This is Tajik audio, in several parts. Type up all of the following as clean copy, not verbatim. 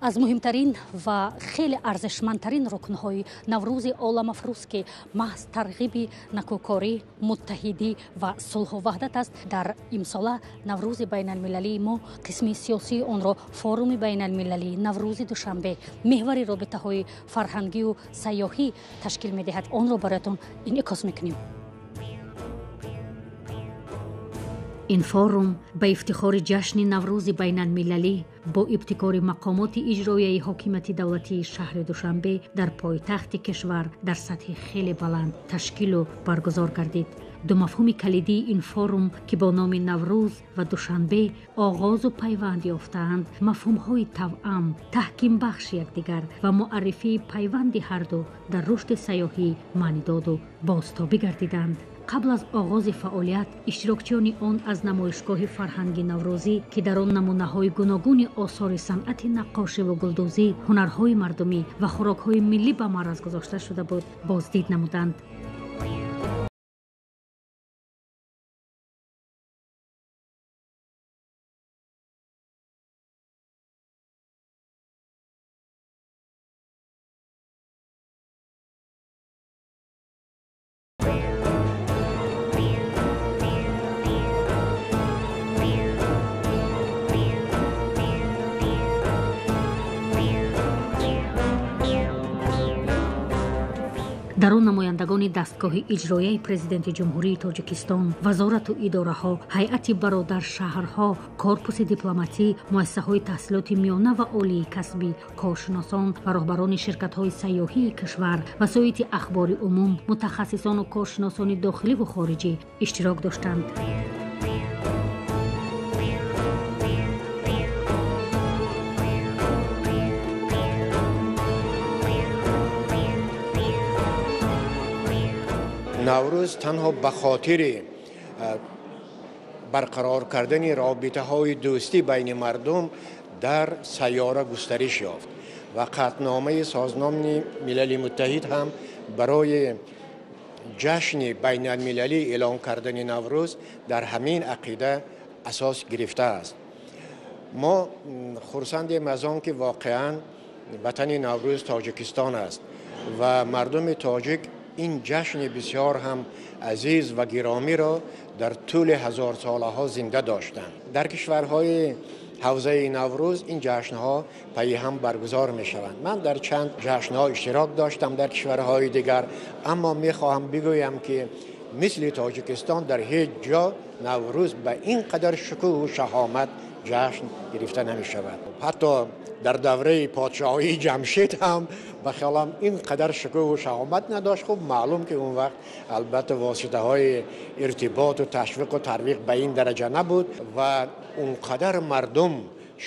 Аз муҳимтарин ва хеле арзишмандтарин рукнҳои Наврӯзи оламафрӯз, ки маҳз тарғиби накӯкорӣ, муттаҳидӣ ва сулҳу ваҳдат аст, дар имсола Наврӯзи байналмилалии мо қисми сиёсии онро форуми байналмилалии Наврӯзи Душанбе, меҳвари робитаҳои фарҳангию сайёҳӣ ташкил медиҳад. Онро бароятон инъикос мекунем. Ин форум ба ифтихори ҷашни Наврӯзи байналмилалӣ бо ибтикори мақомоти иҷроияи ҳокимияти давлатии шаҳри Душанбе дар пойтахти кишвар дар сатҳи хеле баланд ташкилу баргузор гардид. Ду мафҳуми калидии ин форум, ки бо номи Наврӯз ва Душанбе оғозу пайванд ёфтаанд, мафҳумҳои тавъам, таҳкимбахши якдигар ва муаррифии пайванди ҳарду дар рушди сайёҳӣ маънидоду бозтобӣ гардиданд. Қабл аз оғози фаъолият иштирокчиёни он аз намоишгоҳи фарҳанги наврӯзӣ, ки дар он намунаҳои гуногуни осори санъати наққошиву гулдӯзӣ, ҳунарҳои мардумӣ ва хӯрокҳои миллӣ ба маъраз гузошта шуда буд, боздид намуданд. Дар он намояндагони дастгоҳи иҷроияи Президенти Ҷумҳурии Тоҷикистон, вазорату идораҳо, ҳайати бародаршаҳрҳо, корпуси дипломатӣ, муассисаҳои таҳсилоти миёна ва олии касбӣ, коршиносон ва роҳбарони ширкатҳои сайёҳии кишвар, васоити ахбори умум, мутахассисону коршиносони дохиливу хориҷӣ иштирок доштанд. Наврӯз танҳо ба хотири барқарор кардани робитаҳои дӯстӣ байни мардум дар сайёра густариш ёфт ва қатъномаи Созмони Милали Муттаҳид ҳам барои ҷашни байналмилалӣ эълон кардани Наврӯз дар ҳамин ақида асос гирифтааст. Мо хурсандем аз он, ки воқеан ватани Наврӯз Тоҷикистон аст ва мардуми тоҷик ин ҷашни бисёр ҳам азиз ва гиромиро дар тӯли ҳазорсолаҳо зинда доштанд. Дар кишварҳои ҳавзаи Наврӯз ин ҷашнҳо пайи ҳам баргузор мешаванд. Ман дар чанд ҷашнҳо иштирок доштам дар кишварҳои дигар, аммо мехоҳам бигӯям, ки мисли Тоҷикистон дар ҳеҷ ҷо Наврӯз ба ин қадар шукӯҳу шаҳомат ҷашн гирифта намешавад. Ҳатто дар давраи подшоҳии Ҷамшед ҳам ба хаёлам ин қадар шукӯҳу шаҳомат надошт. Хуб, маълум ки он вақт албатта воситаҳои иртиботу ташвиқу тарвиқ ба ин дараҷа набуд ва он қадар мардум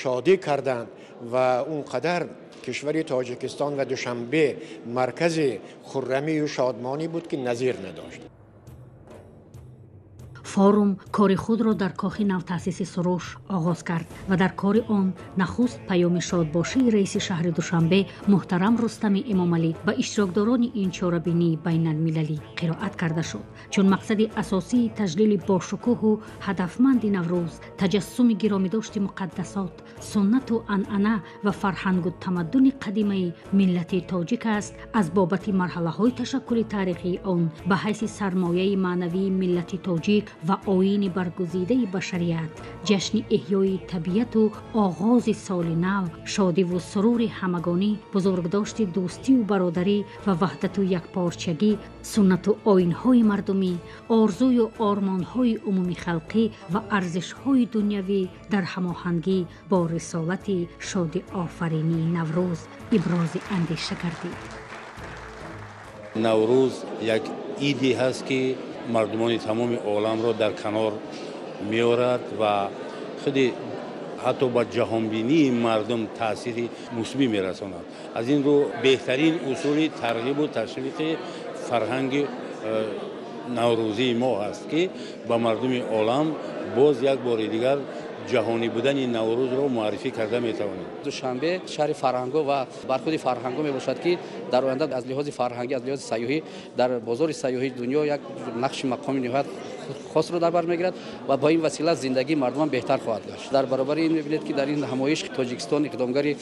шодӣ карданд ва он қадар кишвари Тоҷикистон ва Душанбе маркази хуррамию шодмонӣ буд, ки назир надошт. Форум кори худро дар кохи навтаъсиси Суруш оғоз кард ва дар кори он нахуст паёми шодбошии раиси шаҳри Душанбе муҳтарам Рустами Эмомалӣ ба иштирокдорони ин чорабинии байналмилалӣ қироат карда шуд, чун мақсади асосии таҷлили бошукӯҳу ҳадафманди Наврӯз таҷассуми гиромидошти муқаддасот, суннату анъана ва фарҳангу тамаддуни қадимаи миллати тоҷик аст, аз бобати марҳалаҳои ташаккули таърихии он ба ҳайси сармояи маънавии миллати тоҷик ва оини баргузидаи башарият, ҷашни эҳёи табиату оғози соли нав, шодиву сурури ҳамагонӣ, бузургдошти дӯстию бародарӣ ва ваҳдату якпорчагӣ, суннату оинҳои мардумӣ, орзую ормонҳои умумихалқӣ ва арзишҳои дунявӣ дар ҳамоҳангӣ бо рисолати шодиофаринии Наврӯз ибрози андеша гардид. Наврӯз як иде ҳаст, ки мардумони тамоми оламро дар канор меорад ва худи ҳатто ба ҷаҳонбинии мардум таъсири мусбӣ мерасонад. Аз ин рӯ беҳтарин усули тарғибу ташвиқи фарҳанги наврӯзии мо ҳаст, ки ба мардуми олам боз як бори дигар ҷаҳонӣ будани Наврӯзро муаррифӣ карда метавонем. Душанбе шаҳри фарҳангҳо ва бархуди фарҳангҳо мебошад, ки дар оянда аз лиҳози фарҳангӣ, аз лиҳози сайёҳӣ дар бозори сайёҳии дунё як нақши мақоми ниҳоят хосро дар бар мегирад ва бо ин васила зиндагии мардум беҳтар хоҳад гашт. Дар баробари ин мебинед, ки дар ин ҳамоиш Тоҷикистон иқдомгари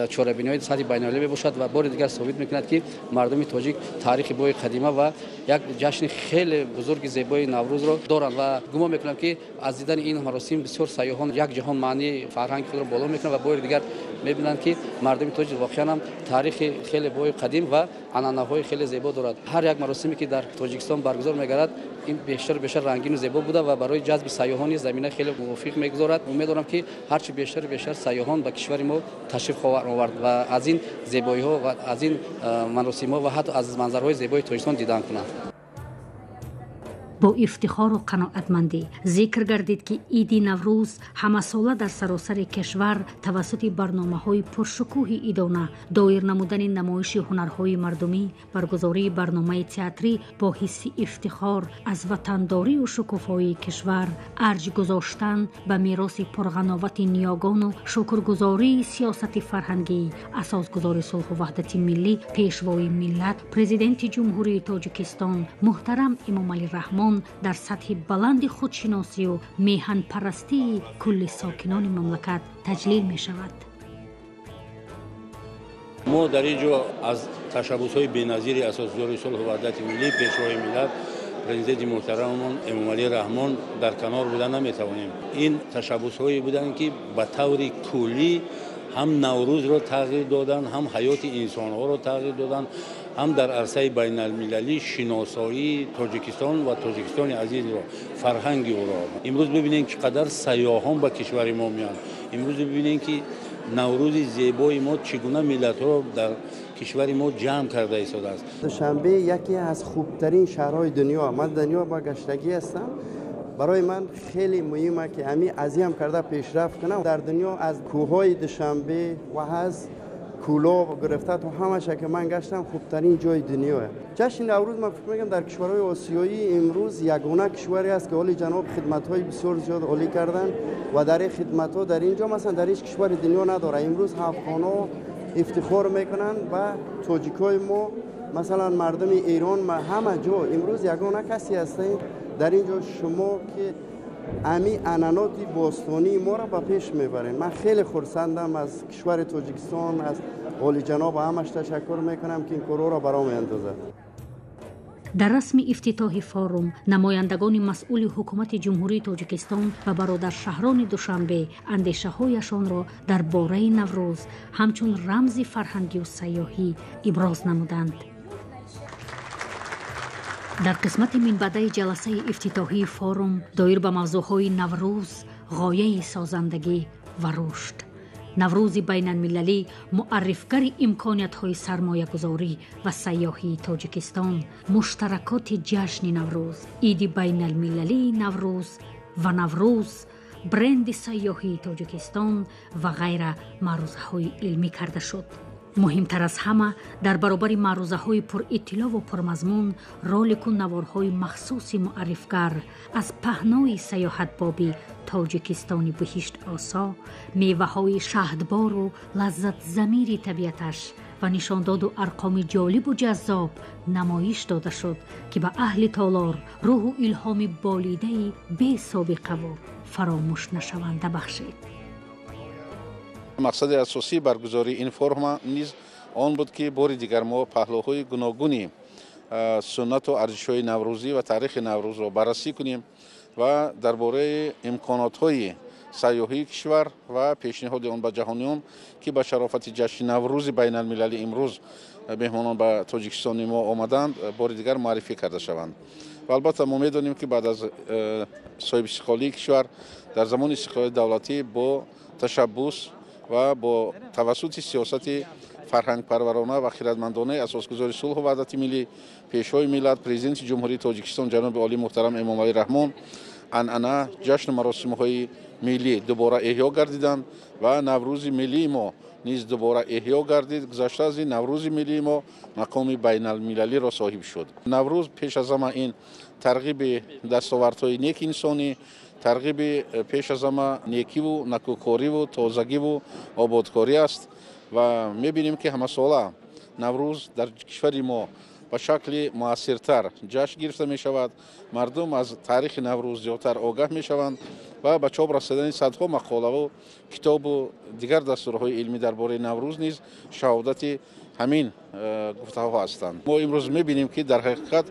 чорабиниҳои сатҳи байналмилалӣ мебошад ва бори дигар собит мекунад, ки мардуми тоҷик таърихи бои қадима ва як ҷашни хеле бузурги зебои Наврӯзро доранд ва гумон мекунам, ки аз дидани ин маросим бисёр сайёҳон як ҷаҳон маънии фарҳанги худро боло мекунанд ва бори дигар мебинанд, ки мардуми тоҷик воқеан ҳам таърихи хеле бои қадим ва анъанаҳои хеле зебо дорад. Ҳар як маросиме, ки дар Тоҷикистон баргузор мегардад, ин бештару бештар рангину зебо буда ва барои ҷазби сайёҳон низ замина хеле мувофиқ мегузорад. Умед дорам, ки ҳарчи бештару бештар сайёҳон ба кишвари мо ташриф хоҳанд овард ва аз ин зебоиҳо ва аз ин маросимҳо ва ҳатто аз манзараҳои зебои Тоҷикистон дидан кунанд. Бо ифтихору қаноатмандӣ зикр гардид, ки иди Наврӯз ҳамасола дар саросари кишвар тавассути барномаҳои пуршукӯҳи идона, доир намудани намоиши ҳунарҳои мардумӣ, баргузории барномаи театрӣ бо ҳисси ифтихор аз ватандорию шукуфоии кишвар, арҷ гузоштан ба мероси пурғановати ниёгону шукргузории сиёсати фарҳангӣ, асосгузори сулҳу ваҳдати миллӣ, Пешвои миллат, Президенти Ҷумҳурии Тоҷикистон муҳтарам Эмомалӣ Раҳмон дар сатҳи баланди худшиносию меҳанпарастии кулли сокинони мамлакат таҷлил мешавад. Мо дар ин ҷо аз ташаббусҳои беназири асосгузори сулҳу ваҳдати миллӣ, Пешвои миллат, Президенти муҳтарамон Эмомалӣ Раҳмон дар канор буда наметавонем. Ин ташаббусҳое буданд, ки ба таври куллӣ ҳам Наврӯзро тағйир доданд, ҳам ҳаёти инсонҳоро тағйир доданд, ҳам дар арсаи байналмилалӣ шиносоии Тоҷикистон ва Тоҷикистони азизро, фарҳанги ӯро. Имрӯз бибинем, чӣ қадар сайёҳон ба кишвари мо меоянд. Имрӯз бибинем, ки Наврӯзи зебои мо чӣ гуна миллатҳоро дар кишвари мо ҷамъ карда истодааст. Душанбе яке аз хубтарин шаҳрҳои дунё. Ман дунё ба гаштагӣ ҳастам. Барои ман хеле муҳим аст, ки ҳамин азиям карда пешрафт кунам. Дар дунё аз кӯҳҳои Душанбе ва аз Кӯлоб гирифта то ҳамаша, ки ман гаштам, хубтарин ҷои дунё. Ҷашни Наврӯз, ман фикр мекунам, дар кишварҳои осиёӣ имрӯз ягона кишваре аст, ки оли ҷаноб хидматҳои бисёр зиёд олӣ карданд ва дар ин хидматҳо дар ин ҷо, масалан, дар ҳеҷ кишвари дунё надорад. Имрӯз афғонҳо ифтихор мекунанд ба тоҷикҳои мо, масалан, мардуми Эрон, ҳама ҷо. Имрӯз ягона касе ҳастем дар ин ҷо шумо, ки ами анъаноти бостонии моро ба пеш мебарем. Ман хеле хурсандам аз кишвари Тоҷикистон, аз олиҷаноб ҳамаш ташаккур мекунам, ки ин корҳоро ба роҳ меандозад. Дар расми ифтитоҳи форум намояндагони масъули ҳукумати Ҷумҳурии Тоҷикистон ва бародаршаҳрони Душанбе андешаҳояшонро дар бораи Наврӯз ҳамчун рамзи фарҳангию сайёҳӣ иброз намуданд. Дар қисмати минбаъдаи ҷаласаи ифтитоҳии форум доир ба мавзӯъҳои Наврӯз, ғояи созандагӣ ва рушд, Наврӯзи байналмилалӣ, муаррифгари имкониятҳои сармоягузорӣ ва сайёҳии Тоҷикистон, муштаракоти ҷашни Наврӯз, иди байналмилалии Наврӯз ва Наврӯз, бренди сайёҳии Тоҷикистон ва ғайра маърузаҳои илмӣ карда шуд. Муҳимтар аз ҳама, дар баробари маърузаҳои пуриттилову пурмазмун, ролику наворҳои махсуси муаррифгар аз паҳнои сайёҳатбоби Тоҷикистони биҳиштосо, меваҳои шаҳдбору лаззатзамири табиаташ ва нишондоду арқоми ҷолибу ҷаззоб намоиш дода шуд, ки ба аҳли толор рӯҳу илҳоми болидаи бесобиқаву фаромӯшнашаванда бахшид. Мақсади асосии баргузории ин форума низ он буд, ки бори дигар мо паҳлӯҳои гуногуни суннату арзишҳои наврӯзӣ ва таърихи Наврӯзро баррасӣ кунем ва дар бораи имконотҳои сайёҳии кишвар ва пешниҳоди он ба ҷаҳониён, ки ба шарофати ҷашни Наврӯзи байналмилалӣ имрӯз меҳмонон ба Тоҷикистони мо омаданд, бори дигар муаррифӣ карда шаванд. Ва албатта мо медонем, ки баъд аз соҳибистиқлолии кишвар, дар замони истиқлоли давлатӣ, бо ташаббус ва бо тавассути сиёсати фарҳангпарварона ва хирадмандонаи асосгузори сулҳу ваҳдати миллӣ, Пешвои миллат, Президенти Ҷумҳурии Тоҷикистон ҷаноби олӣ муҳтарам Эмомалӣ Раҳмон, анъана, ҷашну маросимҳои миллӣ дубора эҳё гардиданд ва Наврӯзи миллии мо низ дубора эҳё гардид. Гузашта аз ин, Наврӯзи миллии мо мақоми байналмилалиро соҳиб шуд. Наврӯз пеш аз ҳама ин тарғиби дастовардҳои неки инсонӣ, тарғиби пеш аз ҳама некиву накӯкориву тозагиву ободкорӣ аст ва мебинем, ки ҳамасола Наврӯз дар кишвари мо ба шакли муассиртар ҷашн гирифта мешавад, мардум аз таърихи Наврӯз зиёдтар огаҳ мешаванд ва ба чоп расидани садҳо мақолаву китобу дигар дастурҳои илмӣ дар бораи Наврӯз низ шаҳодати ҳамин гуфтаҳо ҳастанд. Мо имрӯз мебинем, ки дар ҳақиқат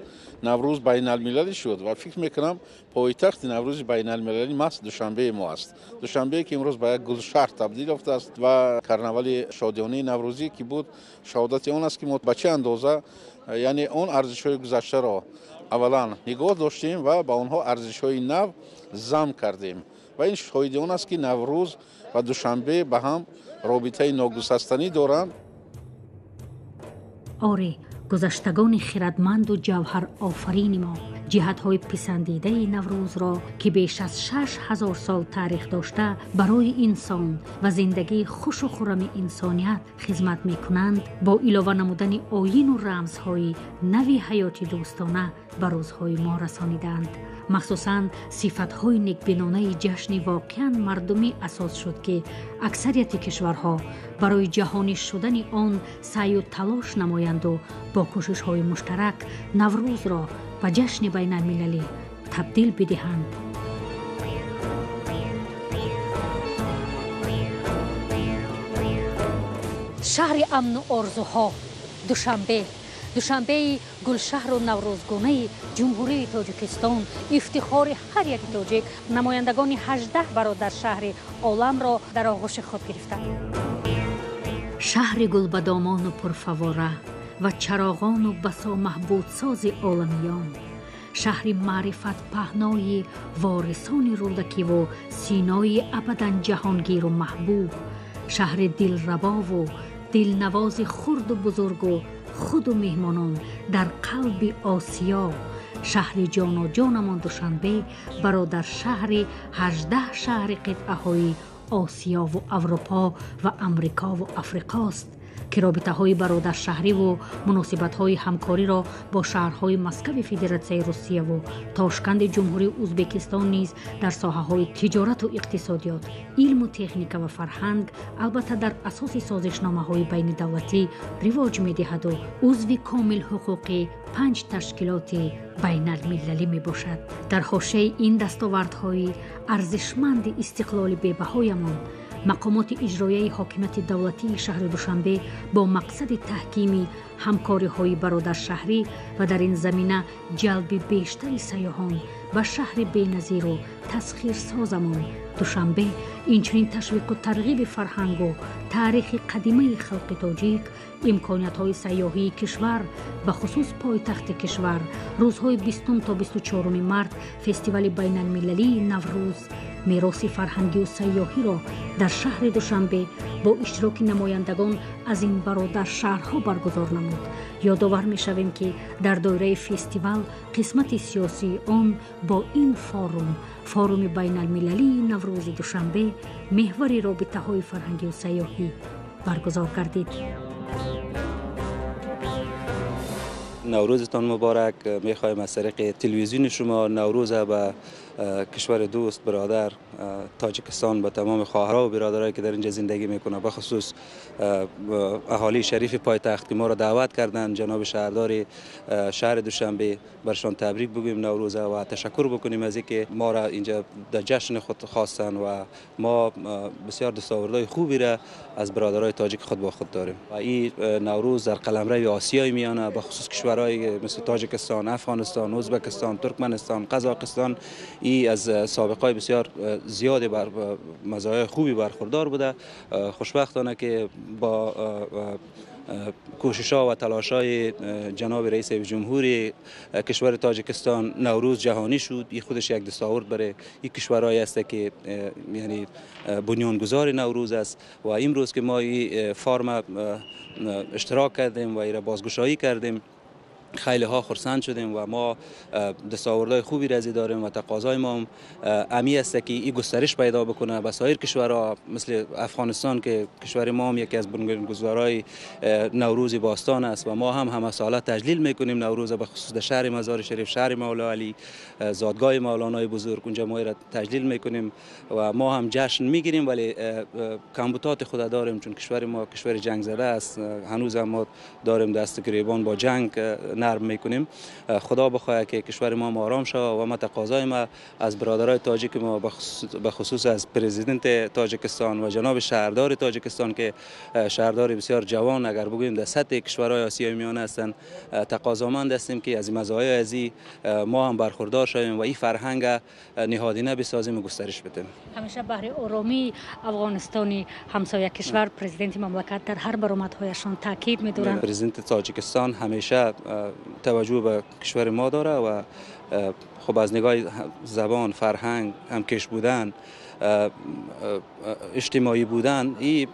Наврӯз байналмилалӣ шуд ва фикр мекунам, пойтахти Наврӯзи байналмилалӣ маҳз Душанбеи мо аст. Душанбе, ки имрӯз ба як гулшаҳр табдил ёфтааст ва карнавали шодиёнаи наврӯзӣ, ки буд, шаҳодати он аст, ки мо ба чӣ андоза, яъне он арзишҳои гузаштаро аввалан нигоҳ доштем ва ба онҳо арзишҳои нав зам кардем. Ва ин шоҳиди он аст, ки Наврӯз ва Душанбе ба ҳам робитаи ногусастанӣ доранд. Оре, гузаштагони хирадманду ҷавҳарофарини мо ҷиҳатҳои писандидаи Наврӯзро, ки беш аз 6000 сол таърих дошта, барои инсон ва зиндагии хушу хуррами инсоният хизмат мекунанд, бо илова намудани оину рамзҳои нави ҳаёти дӯстона ба рӯзҳои мо расонидаанд. Махсусан сифатҳои некбинонаи ҷашни воқеан мардумӣ асос шуд, ки аксарияти кишварҳо барои ҷаҳонӣ шудани он саъю талош намоянду бо кӯшишҳои муштарак Наврӯзро ба ҷашни байналмилалӣ табдил бидиҳанд. Шаҳри амну орзуҳо Душанбе, Душанбеи гулшаҳру наврӯзгунаи Ҷумҳурии Тоҷикистон, ифтихори ҳар яки тоҷик, намояндагони 18 бародаршаҳри оламро дар оғӯши худ гирифтанд. Шаҳри гулбадомону пурфавора ва чароғону басо маҳбудсози оламиён, шаҳри маърифатпаҳнои ворисони Рӯдакиву Синои абадан ҷаҳонгиру маҳбуб, шаҳри дилрабову дилнавози хурду бузургу худу меҳмонон дар қалби Осиё, шаҳри ҷоноҷонамон Душанбе бародаршаҳри 18 шаҳри қитъаҳои Осиёву Аврупо ва Амрикову Африқост, ки робитаҳои бародаршаҳриву муносибатҳои ҳамкориро бо шаҳрҳои Москави Федератсияи Русияву Тошканди Ҷумҳурии Узбекистон низ дар соҳаҳои тиҷорату иқтисодиёт, илму техника ва фарҳанг, албатта дар асоси созишномаҳои байнидавлатӣ ривоҷ медиҳаду узви комилҳуқуқи 5 ташкилоти байналмилалӣ мебошад. Дар ҳошияи ин дастовардҳои арзишманди истиқлоли бебаҳоямон, мақомоти иҷроияи ҳокимияти давлатии шаҳри Душанбе бо мақсади таҳкими ҳамкориҳои бародаршаҳрӣ ва дар ин замина ҷалби бештари сайёҳон ба шаҳри беназиру тасхирсозамон Душанбе, инчунин ташвиқу тарғиби фарҳангу таърихи қадимаи халқи тоҷик, имкониятҳои сайёҳии кишвар, бахусус пойтахти кишвар, рӯзҳои 20 то 24 март фестивали байналмилалии Наврӯз, мероси фарҳангию сайёҳиро дар шаҳри Душанбе бо иштироки намояндагон аз ин бародаршаҳрҳо баргузор намуд. Ёдовар мешавем, ки дар доираи фестивал қисмати сиёсии он бо ин форум, форуми байналмилалии Наврӯзи Душанбе, меҳвари робитаҳои фарҳангию сайёҳӣ баргузор гардид. Наврӯзатон муборак. Мехоҳем аз тариқи телевизиони шумо Наврӯза ба кишвари дӯст, бародар Тоҷикистон, ба тамоми хоҳарҳо ва бародарое ки дар инҷа зиндагӣ мекунанд, бахусус аҳолии шарифи пойтахт, ки моро даъват карданд, ҷаноби шаҳрдори шаҳри Душанбе, баршон табрик бигӯем Наврӯза ва ташаккур бикунем аз инки моро инҷа дар ҷашни худ хостанд ва мо бисёр дастовардҳои хуберо аз бародарои тоҷик худ бо худ дорем. Ва ин Наврӯз дар қаламрави Осиёи Миёна, бахусус кишварҳои мисли Тоҷикистон, Афғонистон, Ӯзбекистон, Туркманистон, Қазоқистон, ای از سابقه بسیار زیادی بر مزایای خوبی برخوردار بوده. خوشبختانه که با کوشش‌ها و تلاش‌های جناب رئیس جمهوری کشور تاجیکستان نوروز جهانی شد. این خودش یک دستاورد برای این کشورهای است که یعنی بنیانگذار نوروز است و امروز که ما این فارم اشتراک کردیم و این را بازگشایی کردیم، خیلی ها خرسند شدیم و ما دستاوردهای خوبی رزی داریم و تقاضای ما هم امی است که این گسترش پیدا بکنه به سایر کشورها مثل افغانستان که کشور ما هم یکی از بنیانگذارای نوروز باستان است و ما هم همه ساله تجلیل میکنیم نوروز، به خصوص در شهر مزار شریف، شهر مولا علی، زادگاه مولانای بزرگ، اونجا ما را تجلیل میکنیم و ما هم جشن میگیریم، ولی کمبوتات خود داریم چون کشور ما کشور جنگ زده است. هنوز هم ما داریم دست گریبان با جنگ نرم میکنیم. خدا بخواه که کشور ما آرام شود و ما تقاضای ما از برادرای تاجیک ما به خصوص از پرزیدنت تاجیکستان و جناب شهردار تاجیکستان که شهردار بسیار جوان اگر بگوییم در سطح کشورهای آسیای میانه هستند، تقاضامند هستیم که از مزایای ازی ما هم برخوردار شویم و این فرهنگ نهادینه بسازیم و گسترش بدیم. همیشه بهر آرامی افغانستان همسایه کشور پرزیدنت مملکت در هر برآمدهایشان تاکید می‌دارند. پرزیدنت تاجیکستان همیشه توجه به کشور ما داره و خب از نگاه زبان، فرهنگ، همکش بودن، اجتماعی بودن، این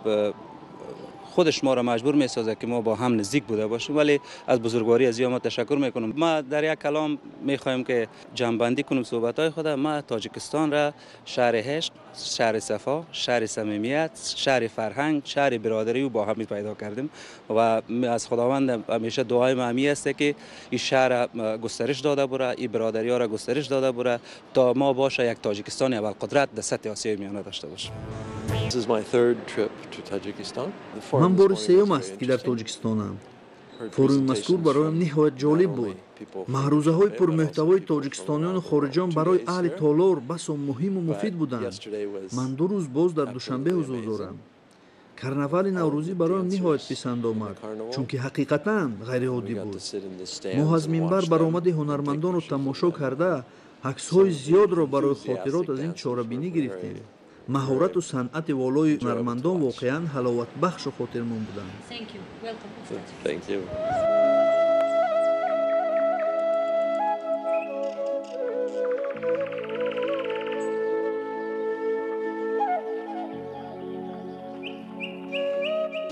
خودش ما را مجبور می‌سازه که ما با هم نزدیک بوده باشیم. ولی از بزرگواری از ما تشکر میکنم. ما در یک کلام میخوایم که جمع‌بندی کنم صحبت‌های خود. ما تاجیکستان را شهر عشق، شهر صفا، شهر صمیمیت، شهر فرهنگ، شهر برادری و با هم پیدا کردیم و از خداوند همیشه دعای ما همی است که این شهر گسترش داده بره، این برادری ها را گسترش داده بره تا ما باشه یک تاجیکستان اول قدرت در سطح آسیای میانه داشته باشیم. من бори сеюм аст ки дар Тоҷикистонам. Форуми мазкур бароям ниҳоят ҷолиб буд. Маърузаҳои пурмуҳтавои тоҷикистониёну хориҷиён барои аҳли толор басо муҳиму муфид буданд. Ман 2 рӯз боз дар Душанбе ҳузур дорам. Карнавали наврӯзӣ бароям ниҳоят писанд омад, чунки ҳақиқатан ғайриоддӣ буд. Мо аз минбар баромади ҳунармандонро тамошо карда, аксҳои зиёдро барои хотирот аз ин чорабинӣ гирифтем. Маҳорату санъати волои ҳунармандон воқеан ҳаловатбахшу хотирмон буданд.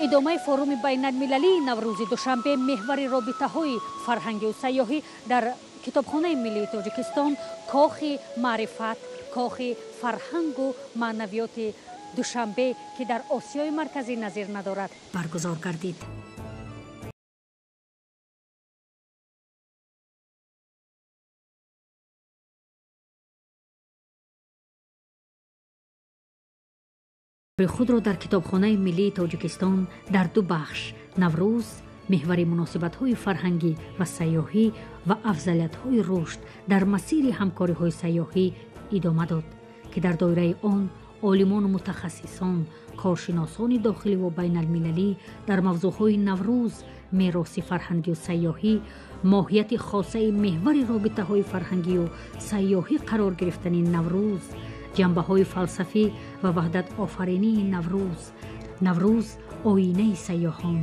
Идомаи форуми байналмилалии Наврӯзи Душанбе меҳвари робитаҳои фарҳангию сайёҳӣ дар Китобхонаи миллии Тоҷикистон, кохи маърифат, кохи фарҳангу маънавиёти Душанбе, ки дар Осиёи Марказӣ назир надорад, баргузор гардид. Худро дар Китобхонаи миллии Тоҷикистон дар 2 бахш Наврӯз, меҳвари муносибатҳои фарҳангӣ ва сайёҳӣ ва афзалиятҳои рушд дар масири ҳамкориҳои сайёҳӣ идома дод, ки дар доираи он олимону мутахассисон, коршиносони дохиливу байналмилалӣ дар мавзӯъҳои Наврӯз, мероси фарҳангию сайёҳӣ, моҳияти хосаи меҳвари робитаҳои фарҳангию сайёҳӣ қарор гирифтани Наврӯз, ҷанбаҳои фалсафӣ ва ваҳдатофаринии Наврӯз, Наврӯз оинаи сайёҳон,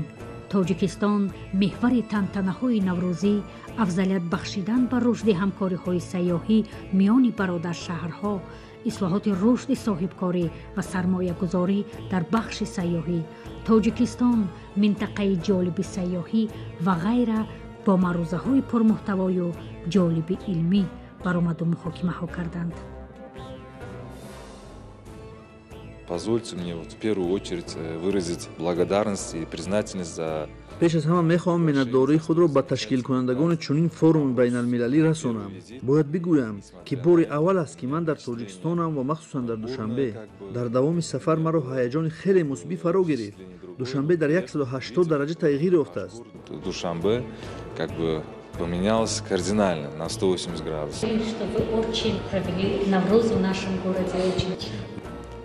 Тоҷикистон меҳвари тантанаҳои наврӯзӣ, афзалият бахшидан ба рушди ҳамкориҳои сайёҳӣ миёни бародаршаҳрҳо, ислоҳоти рушди соҳибкорӣ ва сармоягузорӣ дар бахши сайёҳӣ, Тоҷикистон минтақаи ҷолиби сайёҳӣ ва ғайра бо маърузаҳои пурмуҳтавою ҷолиби илмӣ баромаду муҳокимаҳо карданд. Позвольте мне вот в первую очередь выразить благодарность и признательность за... Пеш аз ҳама мехоҳам миннатдории худро ба ташкилкунандагони чунин форуми байналмилалӣ расонам. Бояд бигӯям, ки бори аввал аст, ки ман дар Тоҷикистонам ва махсусан дар Душанбе. Дар давоми сафар маро ҳаяҷони хеле мусбӣ фаро гирифт. Душанбе дар 180 дараҷа тағйир ёфтааст. Душанбе как бы поменялось кардинально на 180 градусов. Что вы очень провели Навруз в нашем городе, очень.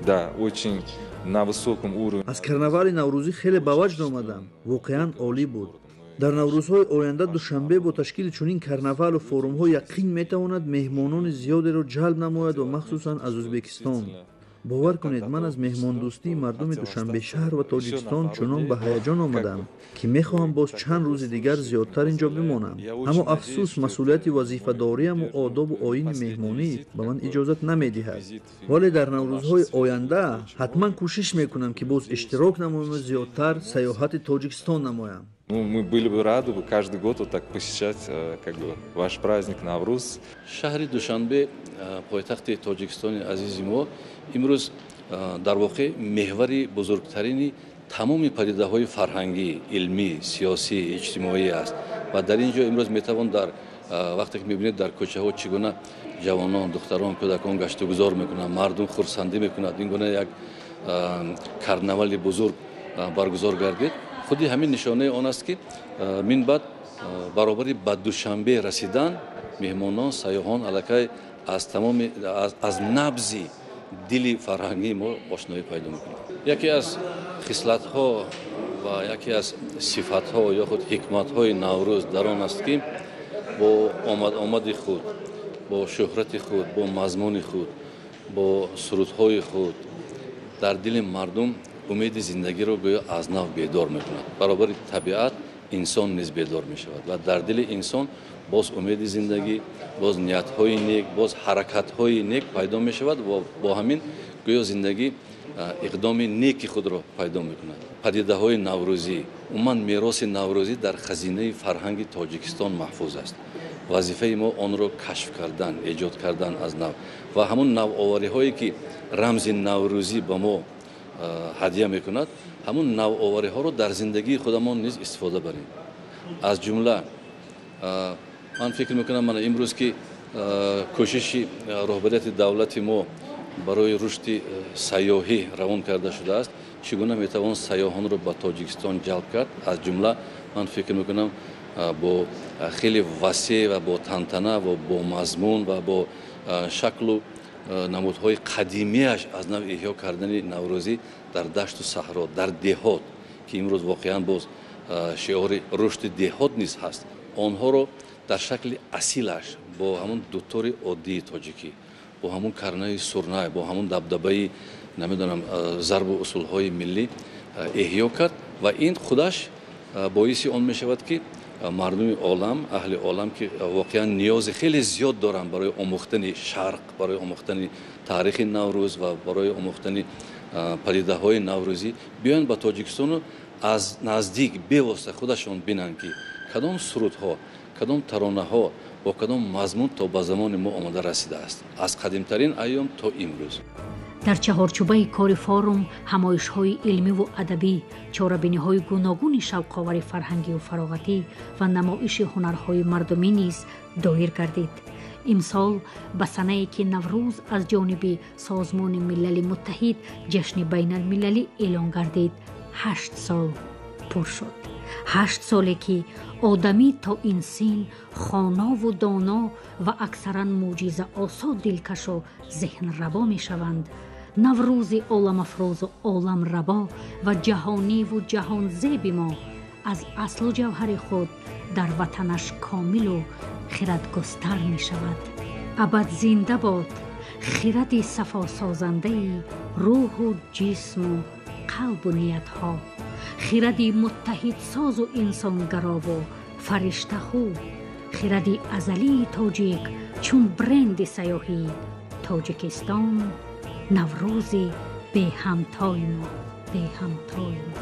Да, очень на высоком уровне. Аз карнавали наврӯзӣ хеле ба ваҷд омадам. Воқеан олӣ буд. Дар наврӯзҳои оянда Душанбе бо ташкили чунин карнавалу форумҳо яқин метавонад меҳмонони зиёдеро ҷалб намояд ва махсусан аз Ӯзбекистон. Бовар кунед, ман аз меҳмондӯстии мардуми Душанбешаҳр ва Тоҷикистон чунон ба ҳаяҷон омадам, ки мехоҳам боз чанд рӯзи дигар зиёдтар инҷо бимонам. Аммо афсӯс, масъулияти вазифадориаму одобу оини меҳмонӣ ба ман иҷозат намедиҳад. Вале дар наврӯзҳои оянда ҳатман кӯшиш мекунам, ки боз иштирок намояму зиёдтар сайёҳати Тоҷикистон намоям. Ну, мы были бы рады бы каждый год вот так посещать, как бы, ваш праздник Навруз. Шаҳри Душанбе, пойтахти Тоҷикистони азизи мо, имрӯз дар воқеъ меҳвари бузургтарини тамоми падидаҳои фарҳангӣ, илмӣ, сиёсӣ, иҷтимоӣ аст. Ва дар ин ҷо имрӯз метавон дар вақте ки мебинед дар кӯчаҳо чӣ гуна ҷавонон, духтарон, кӯдакон гаштугузор мекунанд, мардум хурсандӣ мекунад, ин гуна як карнавали бузург баргузор гардид. Худи ҳамин нишонаи он аст, ки минбаъд Баробари ба Душанбе расидан меҳмонон, сайёҳон аллакай аз тамоми аз набзи дили фарҳангии мо ошноӣ пайдо мекунанд. Яке аз хислатҳо ва яке аз сифатҳо ё худ ҳикматҳои Наврӯз дар он аст, ки бо омад-омади худ, бо шӯҳрати худ, бо мазмуни худ, бо сурудҳои худ дар дили мардум умеди зиндагиро гӯё аз нав бедор мекунад. Баробари табиат инсон низ бедор мешавад ва дар дили инсон боз умеди зиндагӣ, боз ниятҳои нек, боз ҳаракатҳои нек пайдо мешавад ва бо ҳамин гӯё зиндагӣ иқдоми неки худро пайдо мекунад. Падидаҳои наврӯзӣ, умуман мероси наврӯзӣ дар хазинаи фарҳанги Тоҷикистон маҳфуз аст. Вазифаи мо онро кашф кардан, эҷод кардан аз нав ва ҳамун навовариҳое ки рамзи наврӯзӣ ба мо ҳадя мекунад, ҳамун навовариҳоро дар зиндагии худамон низ истифода барем. Аз ҷумла ман фикр мекунам, мана имрӯз ки кӯшиши роҳбарияти давлати мо барои рушди сайёҳӣ равон карда шудааст, чӣ гуна метавон сайёҳонро ба Тоҷикистон ҷалб кард? Аз ҷумла ман фикр мекунам, бо хеле васеъ ва бо тантана ва бо мазмун ва бо шаклу намудҳои қадимиаш аз нав эҳё кардани наврӯзӣ дар дашту саҳро, дар деҳот, ки имрӯз воқеан боз шиори рушди деҳот низ ҳаст, онҳоро дар шакли асилаш бо ҳамун дутори оддии тоҷикӣ, бо ҳамун карнаи сурнай, бо ҳамун дабдабаи намедонам зарбу усулҳои миллӣ эҳё кард ва ин худаш боиси он мешавад, ки мардуми олам, аҳли олам, ки воқеан ниёзи хеле зиёд доранд барои омӯхтани шарқ, барои омӯхтани таърихи Наврӯз ва барои омӯхтани падидаҳои наврӯзӣ, биёянд ба Тоҷикистону аз наздик бевосита худашон бинанд, ки кадом сурудҳо, кадом таронаҳо бо кадом мазмун то ба замони мо омода расидааст, аз қадимтарин айём то имрӯз. Дар чаҳорчӯбаи кори форум ҳамоишҳои илмиву адабӣ, чорабиниҳои гуногуни шавқовари фарҳангию фароғатӣ ва намоиши ҳунарҳои мардумӣ низ доир гардид. Имсол ба санае ки Наврӯз аз ҷониби Созмони Милали Муттаҳид ҷашни байналмилалӣ эълон гардид, 8 сол пур шуд. 8 соле ки одамӣ то ин син хонову доно ва аксаран мӯъҷизаосо, дилкашу зеҳнрабо мешаванд. Наврӯзи оламафрӯзу оламрабо ва ҷаҳониву ҷаҳонзеби мо аз аслу ҷавҳари худ дар ватанаш комилу хиратгустар мешавад. Абад зинда бод хиради сафосозандаи рӯҳу ҷисму қалбу ниятҳо, хиради муттаҳидсозу инсонгарову фариштахӯ, хиради азалии тоҷик чун бренди сайёҳии Тоҷикистон, Наврӯзи беҳамтои мо, беҳамтои мо.